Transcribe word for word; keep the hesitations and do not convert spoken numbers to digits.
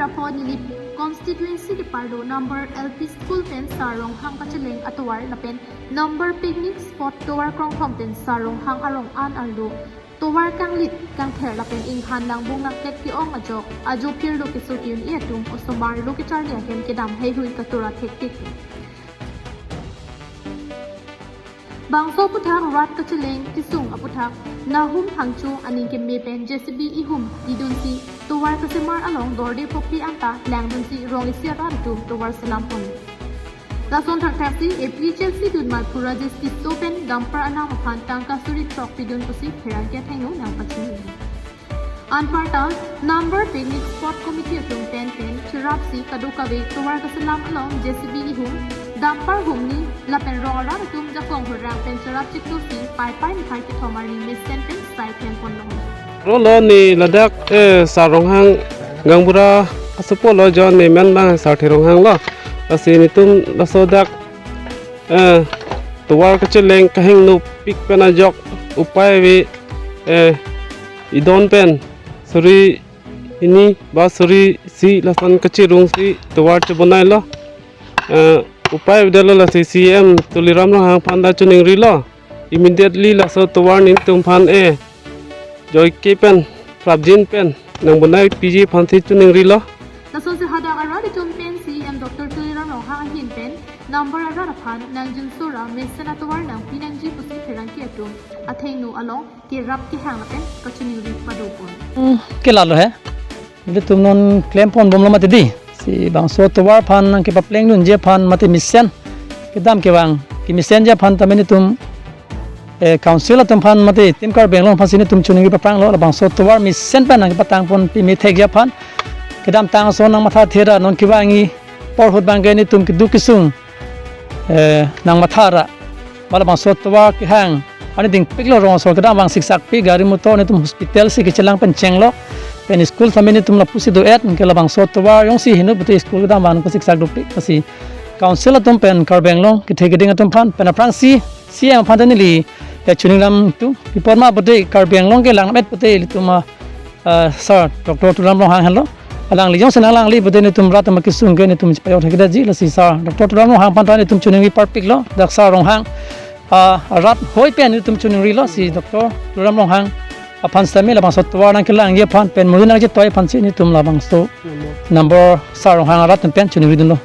Rapo Nilip constituency keparlo number L P school pen Sar Ronghang kacheleng atovar lapen number picnic spot tovar krongthom pen Sar Ronghang arong an arlo tovar kanglit kangther lapen inghan langbung nangpet ke-ong ajok ajo phirlo keso ke-un-e atum osomar lo kecharli ahem kedam heihui katura thektik. Bangso aputhak rat kacheleng kesung aputhak Nahum Phangcho aning keme pen J C B ihum idunsi tovar kasemar along dorde popi anta langdunsi rong isi arat atum tovar selam pon. Lason thakthaksi A P H L C dunmal Pura Justice so pen dumper anam aphan tangka suri throk pidun pusi pherangke athengno nangpachini. Anparta number picnic spot committee atum pen pen cherapsi kadokave tovar kaselam along J C B ihum dumper humni lapen rong arat atum jakong hurang pen cherap chiktusi Paipai niphai kethom arni mesen pen sai them ponlo. Rolo ni ladak eh Sar Ronghang gaonbura asopolo jon ni men bang Sarthe Ronghang lo. Lasi netum laso dak eh tovar kacheleng kahingno pik pen ajok upai ave eh idon pen suri hini ba suri isi lason kachirungsi tovar chebonai lo. Eh, upai avedetlo lasi C E M Tuliram Ronghang aphan ta choningrilo. Immediately laso tovar netum aphan eh joike pen prapjin pen nangbonai piji aphansi choningrilo. Lasonsi hadak arat atum pen C E M Doctor Tuliram Ronghang ahin pen number arat aphan nangjinso ra mesen atovar nangpi nangji pusi pherangke atum athengno along kerap kehang lapen kachiningri padopon. Hmm, ke lalo he. Nelitum non klem ponbomlo mati di. Si bangso tovar aphan nangkepaplengdunji aphan mati mesen kedam kevang kemesenji aphan tame netum eh, council atum aphan mati Team Karbi Anglong aphansi netum choningri papranglo, labangso tovar mesen pen nangkepatang ponpi methekji aphan. Kedamtang ason nangmatha thera non kevangji apor ahut abangke netum keduk kesung eh, nangmatha ra. Ba labangso tovar kehang arni dingpiklo, rong asor kedam vang siksakpik, gari motor netum hospital si kechelang pen chenglo. Pen school tame netum lapusi do-et, ke labangso tovar jongsi heno pute school kedam vang ko siksak dopik. Lasi council atum pen Karbi Anglong kethe keding atum aphan pen aphrangsi C E M aphan ta neli ya chuning lam tu. Pi apot ma pute Karbi Anglong ke lang et pute ilitum a ah, Sir Doctor Tuliram Ronghang henlo. Alangli jongsi nanglangli pute netum rat ama kesung ke netum chepayot thekdetji, lasi Sir Doctor Tuliram Ronghang aphan ta netum choningri parpiklo. Dak Sir Ronghang ah, rat hoi pen netum choningrilo, si Doctor Tuliram Ronghang aphan sitame labangso tovar nangkelangji aphan pen mori nangchetoi aphansi netum labangso number Sir Ronghang arat atum pen choningridunlo.